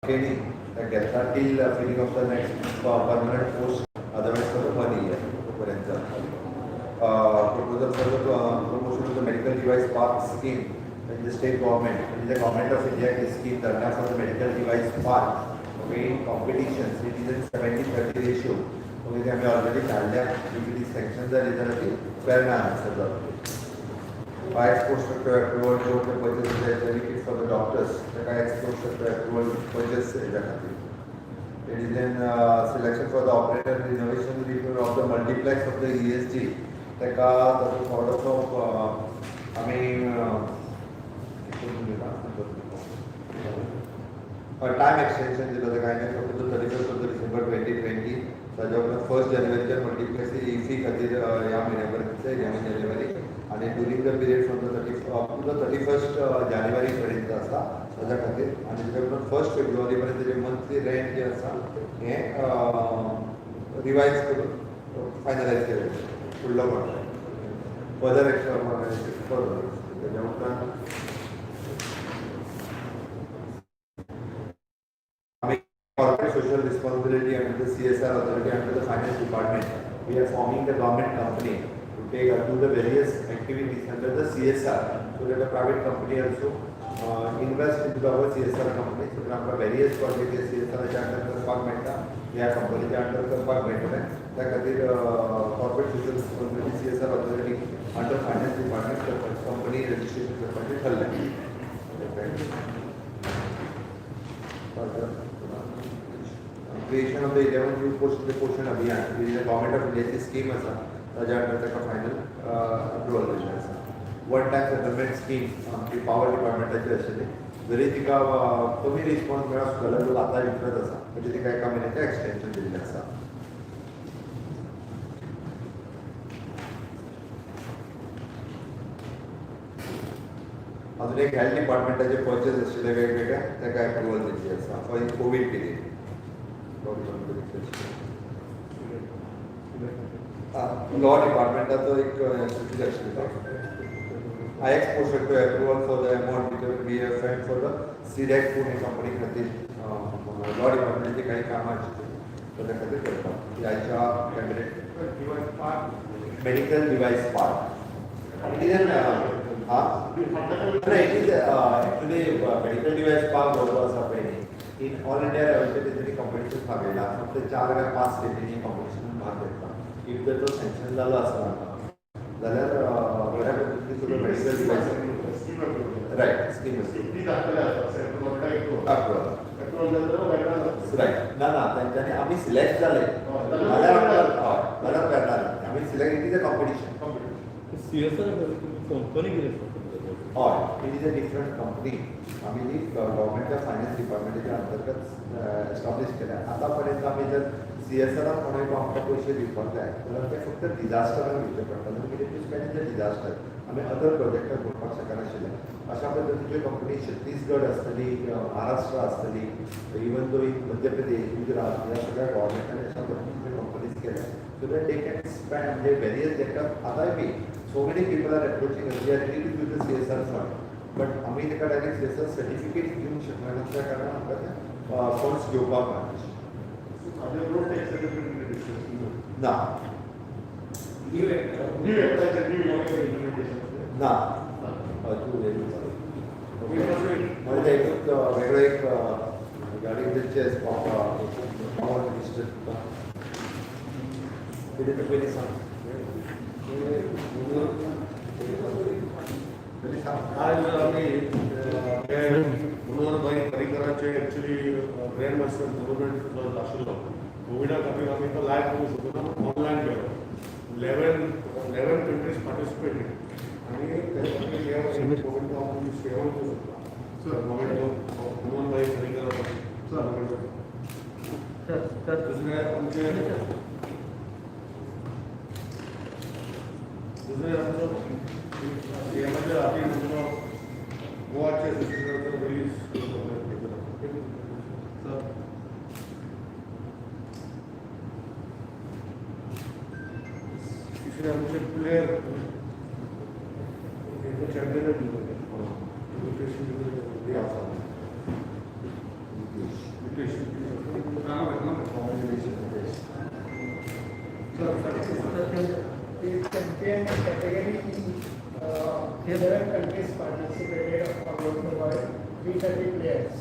Training घेतला till filling of the next permanent post, otherwise for the one year तोपर्यंत. Proposal for the promotion of the medical device park scheme in the state government, म्हणजे government of India he scheme धरणार for the medical device park, okay. In competitions it is in 70-30 ratio, okay. ते आमी already धाडल्या. If it is sanction जाली जाल्यार ती वेर्णा हांगासर जातली. Ex post facto approval to the purchase of the HIV kit for the doctors. ताका ex post facto approval purchase हेच्या खातीर. It is in selection for the operator renovation repair of the multiplex of the ESG. ताका ताचो थोडोसो आमी time extension दिलो ताका आनी फक्त 31st of the December 2020. ताच्या उपरांत फर्स्ट जानेवारीच्यान मल्टिप्लेक्स इफी खातीर ह्या म्हयन्या पर्यंत, ह्या जानेवारी आनी during the period from the 30 up to the 31st जानेवारी पर्यंत आसा ताच्या खातीर. आनी ताच्या उपरांत फर्स्ट फेब्रुवारी पर्यंत तेजें मंथली रेंट जें आसा हें रिवायज करून फायनलायज केलें फुडलो कॉन्ट्रॅक्ट फर्दर करून. तेच्या उपरांत आमी corporate social responsibility under the CSR authority under the finance department, we are forming the government company to take do the various activities under the CSR, so that a private company also invest into our CSR company, so that आमकां various project हे CSR च्या under करपाक मेळटा, ह्या कंपनीच्या under करपाक मेळटलें. त्या खातीर corporate social responsibility CSR authority under finance department company registration करपाचें ठरलें. Further, creation of the 11 new post the Poshan Abhiyan, which is a government of Indiaची scheme आसा, ताज्या अंडर ताका फायनल अप्रुवल दिल्लें आसा. वन टायम सेटलमेंट स्कीम आमची power डिपार्टमेंटाची आशिल्ली, जरी तिका कमी रिस्पॉन्स मेळ्ळो जाल्यार लोक आतां विकत आसा, म्हणजे तिका एका म्हयन्याचें एक्सटेन्शन दिल्लें आसा. अजून एक हेल्थ डिपार्टमेंटाचे परचेस आशिल्ले वेगवेगळे, ताका एप्रुवल दिल्ली आसा फॉर कोवीड पिरियड. लॉ डिपार्टमेंटाचो एक सूची आशिल्लो. I ex post facto approval for the amount which we have find for the C-DAC Pune company खातीर लॉ डिपार्टमेंटाची काही कामां आशिल्ली ताच्या खातीर करपाक आयच्या cabinet. Medical device park, it is an हा नाही, it is actually medical device park जो आसा पळय न्ही, इन ऑल इंडिया लेवलचेर तेंच्यांनी कॉम्पिटिशन भागयला. फक्त चार काय पांच स्टेटींनी कॉम्पिटिशनान भाग घेतला. If जर तो सँक्शन जालो आसा जाल्यार बऱ्या पद्दतीन सगळ्यो medical devices right scheme approval right. ना ना, तेंच्यांनी आमी सिलेक्ट जाले जाल्यार आमकां, हय, जाल्यार करणार आमी select. It is a competition. CSR company कितें? हय, it is a different company. आमी ही गव्हर्मेंटच्या फायनान्स डिपार्टमेंटाच्या अंतर्गत एस्टाब्लीश केल्या. आतां पर्यंत आमी जर सी एस आरान कोणूय आमकां पयशे दिवपाक जाय जाल्यार ते फक्त डिजास्टरान दिवचे पडटा आनी कितें to spend in the disaster आमी अदर प्रोजेक्टाक करपाक शकनाशिल्ले. अशा पद्दतीच्यो कंपनी छत्तीसगड आसतली, महाराष्ट्र आसतली, even though in Madhya Pradesh, Gujarat ह्या सगळ्या गव्हर्मेंटान अशा पद्दतीच्यो कंपनीज केल्या so that they can spend. म्हणजे वेरियस जेका आतांय बी so many people are approaching us, we are ready to give the CSR fund, but आमी ताका डायरेक्ट CSR certificate दिवंक शकना त्या कारणान आमकां ते फंड्स घेवपाक ना. ना, हय, तूं उलयता म्हणजे ते एकूच वेगळो एक regarding the chess power minister तुका कितें तें पयलीं सांग, पयलीं सांग. आज आमी मनोहरभाई पर्रीकराचे एक्चुअली ग्रँड मास्टर टुर्नामेंट जो आशिल्लो कोविडा खातीर आमी तो लायव्ह करूंक शकना, ऑनलायन केलो. 11 कंट्रीज पार्टिसिपेटेड आनी तेजे खातीर हे मोमेंटो आमी शेअर करूंक शकता, मोमेंटो मनोहरभाई पर्रीकराचो. दुसरें आमचे, दुसरें आमचो सीएमाच्या हातीन आमचो गोवाचे असोसिएशनाचो रिलीज. सर. तिसरे आमचे प्लेयर चॅम्पियन. आसा. Nitesh. Congratulations, Nitesh. He is champion in category E. 11 countries participated all over the world, 330 players.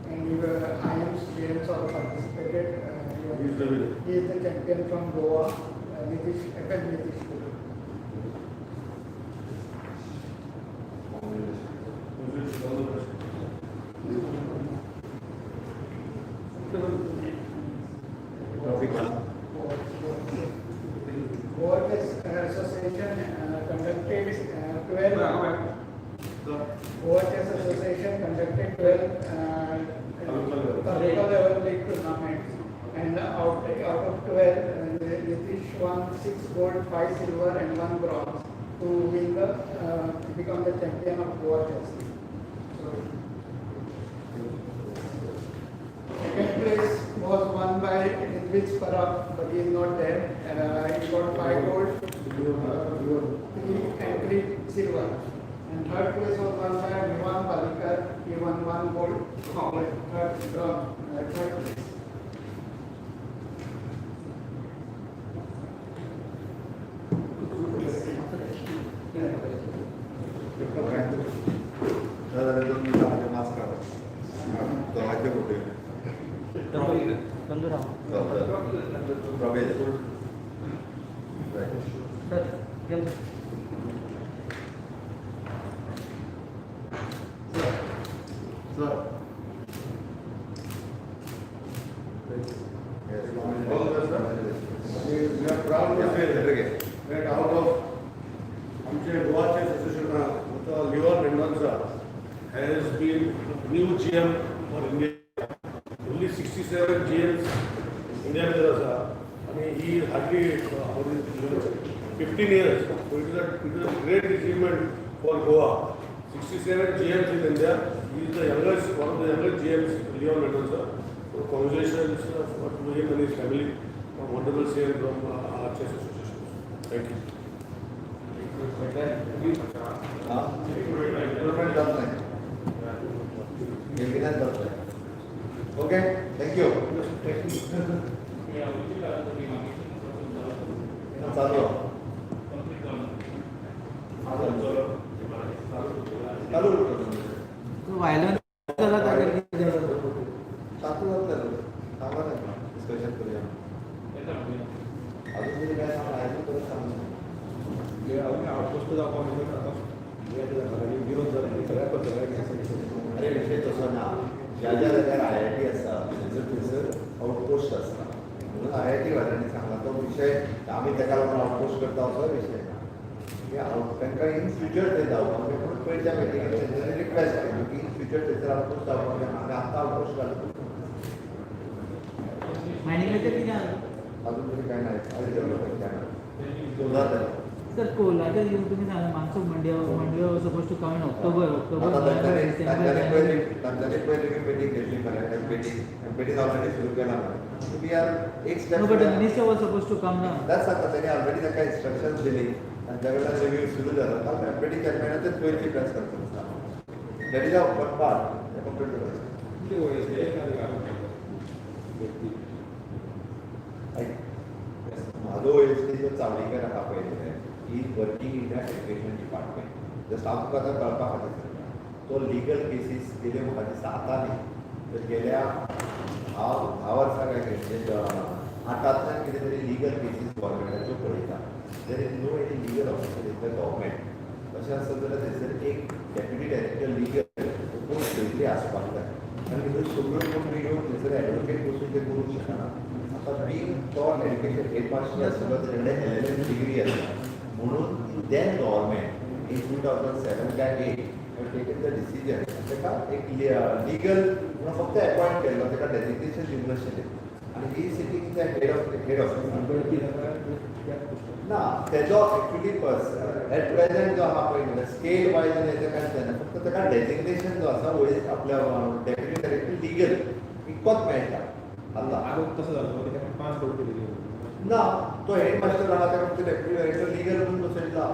And we were IMs, GMs all participated. He is the winner. He is the champion from Goa, Nitish, FN Nitish Guru. Congratulations. Congratulations, all the best. Trophy कोण? Goa Chess Association conducted 12 Goa Chess Association conducted 12 Taluka level. Taluka level league tournaments, and out of 12, Nitish won 6 gold, 5 silver and 1 bronze to win the to become the champion of Goa Chess League. So, second place was won by Ritwik Parab, but he is not there. He got 5 gold, 3 and 3 silver. And third place was won by Vivan Palikar. He won 1 gold, third bronze, third place. दादा, 2 मिनिटां म्हणजे mask काढा. दोगांचे photo. तंदुरा. Trophy. Right. Sir. Sir. All the best, sir. We are proud to say that out of आमचे Goa chess association, Leon Mendonca has been new GM for India. Only 67 GMs India भितर आसा आनी he hardly 15 years. So it is a great achievement for Goa. 67 GMs in India. He is the youngest, one of the youngest GMs, Leon Mendonca. So congratulations to him and his family from wonderful CM from our chess association. Thank you. हा, improvement जात नाही, maintenance जात नाही. Okay, thank you. चालू चालू. Violence जाला ताजेर कितें जाता? चालू जातलें, सांगा तांकां, डिस्कशन करूया. अजून तरी काय सांगा, अजून परत सांग. अजून आउटपोस्ट जावपा म्हणजे आतां विरोध जाला सगळ्या पत्रकारांनी. अरे, विषय तसो ना. ज्या ज्या जाग्यार आय I T आसा, थंयसर थंयसर आउटपोस्ट आसता. म्हणून आय I T वाल्यांनी सांगला. तो विशय आमी ताका लागून आउटपोस्ट करता असो विशय ना. की आउट तांकां इन फ्युचर थंय जावपाक जाय. म्हणून पयरच्या मिटिंगेक तेंच्यांनी रिक्वेस्ट केली की इन फ्युचर थंयसर आउटपोस्ट जावपाक जाय. आमी आत्तां आउटपोस्ट घालूं. मायनिंगाचेर कितें आसा? अजून तरी काय नाही, अजून डेव्हलपमेंट काय नाही, जातलें. सर, कोलाचेर येवन तुमी सांगला monsoon Mandaviya suppose to come in October. October, आता नोव्हेंबर, तांच्यांनी डिसेंबर, तांच्यांनी जानेवारी. पयली तांच्यांनी पयली मिटींग घेतली मरे. एमपीटी एमपीटीन ऑलरेडी सुरू केला मरे. We are एक No, but the step. Minister was supposed to come now. त्याच सांगता, त्यांनी ऑलरेडी ताका इन्स्ट्रक्शन दिली. तांच्या कडल्यान रिव्यू सुरू जाला. काल empty चेअरमॅनाचेच पयरची press conference. That is a one part complete करपाचें. व्यक्ती. ऐक, म्हाजो ओएसडी जो चावडीकर आहा पळय, he is working in the education department. Just हांव तुका आतां कळपा खातीर सांगता, तो लिगल केसीस गेल्यो म्हाका दिसता आतां न्ही तर गेल्या हांव 10 वर्सां काय कितें, आठांतल्यान कितें तरी लिगल केसीस गव्हर्मेंटाच्यो पळयता. There is no any legal officer in the government. तशें आसत जाल्यार थंयसर एक डेप्युटी डायरेक्टर लिगल पोस्ट खंय तरी आसपाक जाय, कारण ह्यो सगळ्यो कोण येवन थंयसर एडवोकेट बसून ते करूंक शकना. आतां बींग तो एड्युकेशन हेड मास्टर आशिल्लो, तेजे कडेन एल.एल.एम डिग्री आसा. म्हणून then government in 2007 काय 8 have taken the decision, ताका एक लिगल म्हणून फक्त अपॉयंट केल्लो, ताका डेजिग्नेशन दिवंक नाशिल्लें आनी he sitting in the head office. ना, तेजो एक्चुअली एट प्रेझेंट जो आहा पळय, स्केल वायज आनी हेजें कांयच जायना. फक्त ताका डेजिग्नेशन जो आसा वयर आपल्या डेप्युटी डायरेक्टर लिगल इतकोच मेळटा आतां. आरोप तसो जालो कित्याक 5 कोटी दिली. ना, तो हेड मास्टर आहा, ताका फक्त डेप्युटी डायरेक्टर लिगल म्हणून बसयला.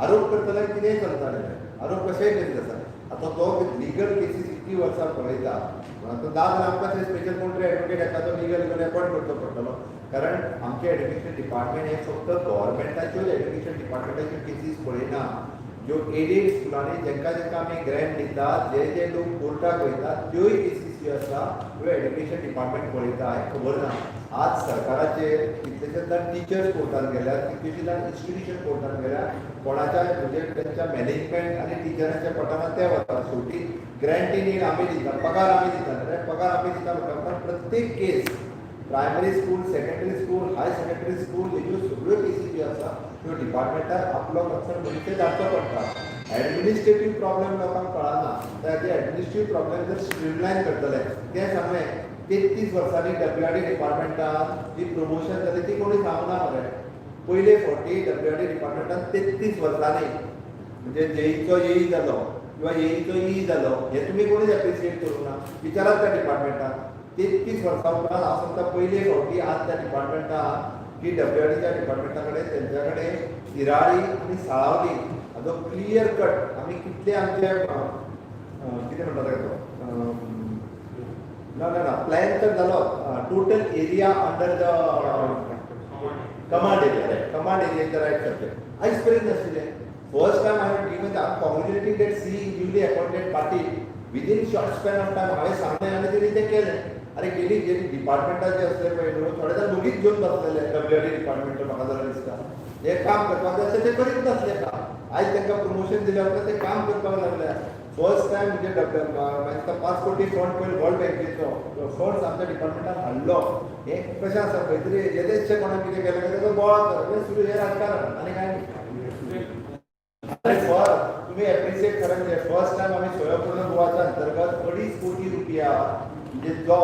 आरोप करतले कितेंय चलताले, आरोप कशेय करीत आसा. आतां तो लिगल केसीस. इतकी वर्सां पळयता. आतां ना जाल्यार आमकां थंय स्पेशल कोण तरी एडवोकेट एखादो लिगल करून अपॉयंट करचो पडटलो, कारण आमचें एड्युकेशन डिपार्टमेंट हें फक्त गव्हर्मेंटाच्योच एड्युकेशन डिपार्टमेंटाच्यो केसीस पळयना. ज्यो एडेड स्कुलांनी जेंका जेंका आमी ग्रँट दितात, जे जे लोक कोर्टाक वयतात, त्योय केसीस ज्यो आसा त्यो एड्युकेशन डिपार्टमेंट पळयता हें खबर ना. आज सरकाराचेर कितलेशेच जाण टिचर्स कोर्टान गेल्यात, कितलेशे जाण इन्स्टिट्युशन कोर्टान गेल्या. कोणाच्या म्हणजे तेंच्या मॅनेजमेंट आनी टिचरांच्या पटाना ते वतात. शेवटी ग्रँट इन एड आमी दिता, पगार आमी दिता, जाल्यार पगार आमी दिता म्हणटा उपरांत प्रत्येक case, primary school, secondary school, higher secondary school, हेज्यो सगळ्यो केसी ज्यो आसा त्यो डिपार्टमेंटाक आपलो कन्सर्न मनीस धाडचो पडटा. एडमिनिस्ट्रेटीव प्रॉब्लेम लोकांक कळना. त्या खातीर एडमिनिस्ट्रेटीव प्रॉब्लेम जर स्ट्रीमलायन करतले, तें सांगलें, 33 वर्सांनी डब्ल्यू आर डी डिपार्टमेंटान जी प्रमोशन जाली ती कोणी सांगना मरे. पयले फावटी डब्ल्यू आर डी डिपार्टमेंटान 33 वर्सांनी, म्हणजे जेईचो एई जालो किंवा एईचो ई जालो, हे तुमी कोणीच एप्रिशिएट करूंक ना. विचारात त्या डिपार्टमेंटान. 33 वर्सां उपरांत हांव सांगता, पयले फावटी आज त्या डिपार्टमेंटान की डब्ल्यू आर डीच्या डिपार्टमेंटा कडेन, तेंच्या कडेन तिराळी आनी साळावली हाजो क्लियर कट आमी कितले आमचे कितें म्हणटा ताका तो ना ना ना प्लॅन तर जालो, total area under the command area, right? Command area is the right subject. आयज पर्यंत नाशिल्लें. First time I have given, I am congratulating that CE, newly appointed Patil. Within short span of time हांवें सांगलें आनी तेणी तें केलें. आरे, गेली जे डिपार्टमेंटाचे आसले पळय न्हू, थोडे जाण वगीच घेवन बसलेले. डब्ल्यू आर डी डिपार्टमेंट म्हाका जाल्यार दिसता हें काम करपाक जाय आसलें, ते करीत नासलें काम. आयज तांकां प्रमोशन दिल्या उपरांत ते काम करपाक लागले. फर्स्ट टायम म्हणजे म्हाका दिसता 5 कोटी फंड पयर वर्ल्ड बँकेचो फंड्स आमच्या डिपार्टमेंटान हाडलो. हें कशें आसा, खंय तरी येदेचशें कोणाक कितें केलें काय ताचो बोवाळ जाता. सुरू हें राजकारण आनी कांय न्ही. आनी फर्स्ट तुम्ही एप्रिशिएट करा, म्हणजे फर्स्ट टायम आमी स्वयंपूर्ण गोवाच्या अंतर्गत 2.5 कोटी रुपया, म्हणजे जो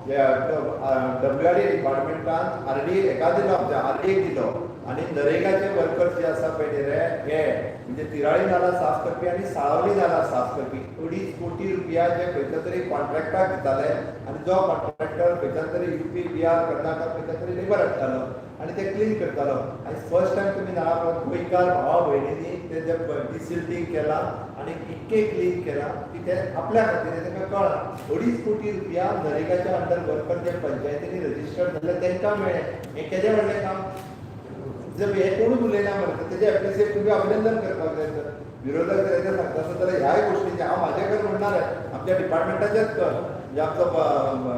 डब्ल्यू आर डी डिपार्टमेंटान आर डी हेका दिलो, आमच्या आर डी दिलो आनी नरेगाचे वर्कर्स जे आसा पळय न्ही रे, हे म्हणजे तिराळी नाला साफ करपी आनी साळावली नाला साफ करपी, 2.5 कोटी रुपया जे खंयच्या तरी कॉन्ट्रॅक्टाक दिताले आनी जो कॉन्ट्रॅक्टर खंयच्यान तरी युपी, बिहार, कर्नाटक खंयच्या तरी लेबर हाडटालो आनी ते क्लीन करतालो. आनी फर्स्ट टायम तुमी नाळा गोंयकार भावा भयणींनी ते जे डिसिल्टींग केलां आनी इतकें क्लीन केलां की ते आपल्या खातीर तांकां कळ्ळां. 2.5 कोटी रुपया नरेगाच्या अंडर वर्कर जे पंचायतींनी रजिस्टर्ड जाल्ले तांकां मेळ्ळें. हें केदें व्हडलें काम? जर हे कोणूच उलयना मरे. तेजें एप्रिसिएट, तुमी अभिनंदन करपाक जाय. सर, विरोधक जर येते सांगता आसत जाल्यार ह्याय गोश्टीचें हांव म्हाजें कर म्हणणार आहे, आमच्या डिपार्टमेंटाचेच कर. म्हणजे आमचो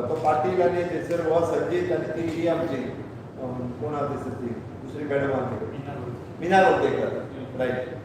तो पाटील आनी थंयसर हो संजीत आनी ती ही आमची कोण आहा थंयसर ती दुसरी मॅडम आहा ती मीना लोटेकर, रायट.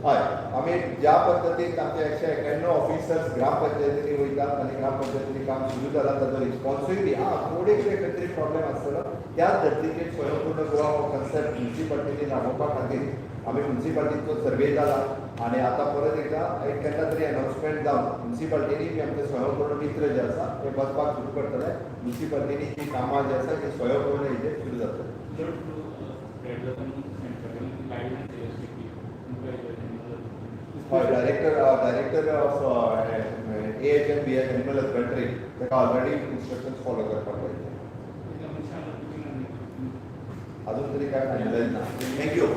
हय, आमी ज्या पद्दतीन आमचे 191 ऑफिसर्स ग्रामपंचायतींनी वयतात आनी ग्रामपंचायतींनी काम सुरू जालां, ताचो रिस्पॉन्सूय बी आं थोडे कितें खंय तरी प्रॉब्लेम आसतलो. त्याच धर्तीचेर स्वयंपूर्ण गोवा हो कन्सेप्ट म्युन्सिपाल्टीनी राबोवपा खातीर आमी म्युन्सिपाल्टीचो सर्वे जाला आनी आतां परत एकदां एक केन्ना तरी अनाउन्समेंट जावन म्युन्सिपाल्टीनी बी आमचे स्वयंपूर्ण मित्र जे आसा ते बसपाक सुरू करतले. म्युन्सिपाल्टीनी जी कामां जी आसा ती स्वयंपूर्ण हेजेर सुरू जातले. गायडन्स. हय, director of AH and BH, animal husbandry, ताका ऑलरेडी इन्स्ट्रक्शन्स फॉलो करपाक लायले. अजून तरी काय फायनलायज ना. Thank you.